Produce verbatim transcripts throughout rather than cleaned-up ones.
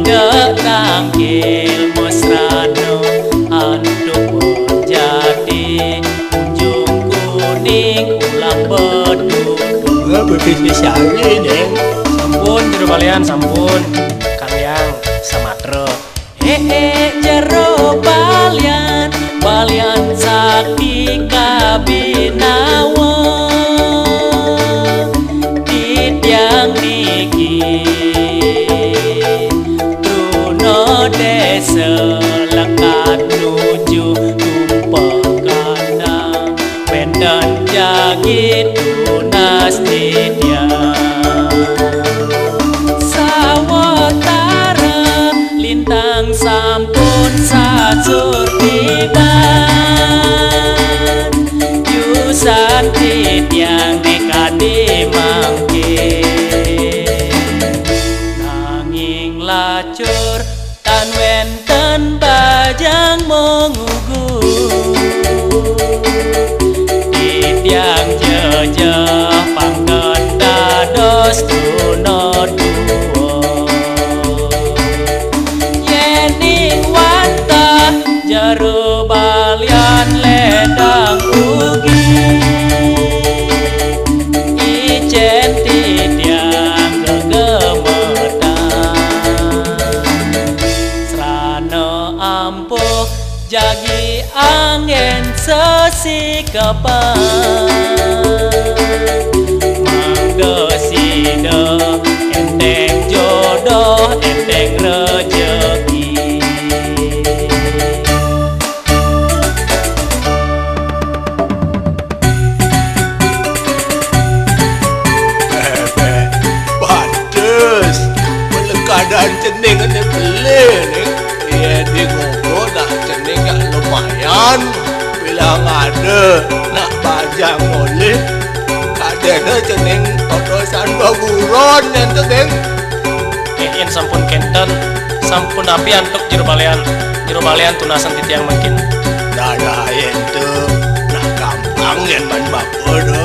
Dek tangkil mesrano antuk pun jadi ujung kuning ulam bedudu. Wah, betis besari, Deng. Sampun, jero balian, sampun. Kaliang, samatra. Hehe, jero balian, balian sakti kabinawa. Titiang niki Truna Desa lekat nuju Tumpekana. Wénten jagi tunas titiang. Sawetara lintang sampun sajur tiban. Yusan titiang nekadi mangkin. Nanging lacur tan wénten bajang mangugu. Titiang jejeh pangken dados tuna tua. Yéning wantah jero balian ledang ugi. Icén titiang gegemetan. Srana ampuh jagi anggén sesikepan. Mangga sida énténg jodoh, énténg rejeki. Bébék, pantes. Pelekadan cening ini beli nih. Iya, di koko dah cening yang lumayan. Bilang ada nak bajang oleh. Kadéna cening totosan baburon yang cening. Eh, yén sampun kénten, sampun napi antuk jero balian? Jero balian tunasan titiang mangkin. Nah, nah, yén to, nah, gampang yén man bapa to.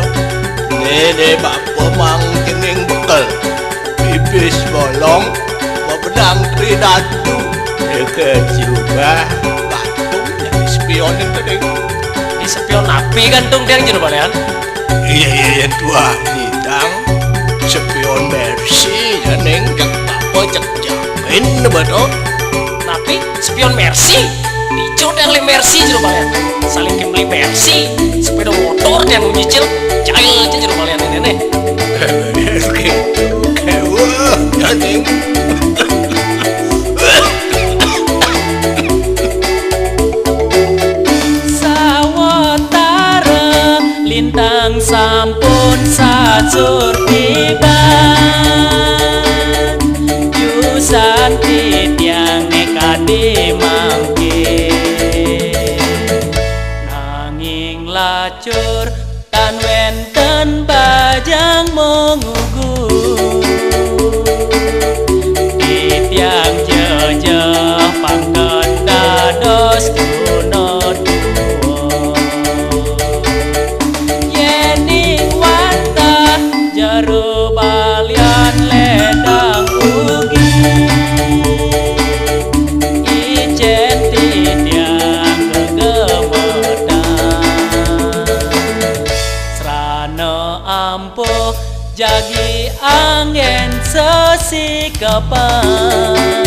Né, né, bapa mang cening bekel. Pipis bolong, mabedang tridatu. Deket jubah, gantung, jadi spionin to, Ding. Di spion napi gantung tiang jero balian? Iya, iya, yén tuah nyidang spion Mercy, ya, Ning, jak apa, jak jamin, betul. Napi spion Mercy? Dijo tiang le Mercy jero balian. Saling beli Mercy, sepeda motor tiang nyicil, jail aja jero balian ini nih. Gitu, kewah, ya, Ning. Sawetara lintang sampun sajur tiban. Yusan titiang nekadi mangkin. Nanging lacur tan wénten bajang mangugu. Titiang jejeh pangken dados tuna tua. Yéning wantah jero balian ledang ugi. Icén titiang gegemetan. Srana ampuh jagi anggén sesikepan.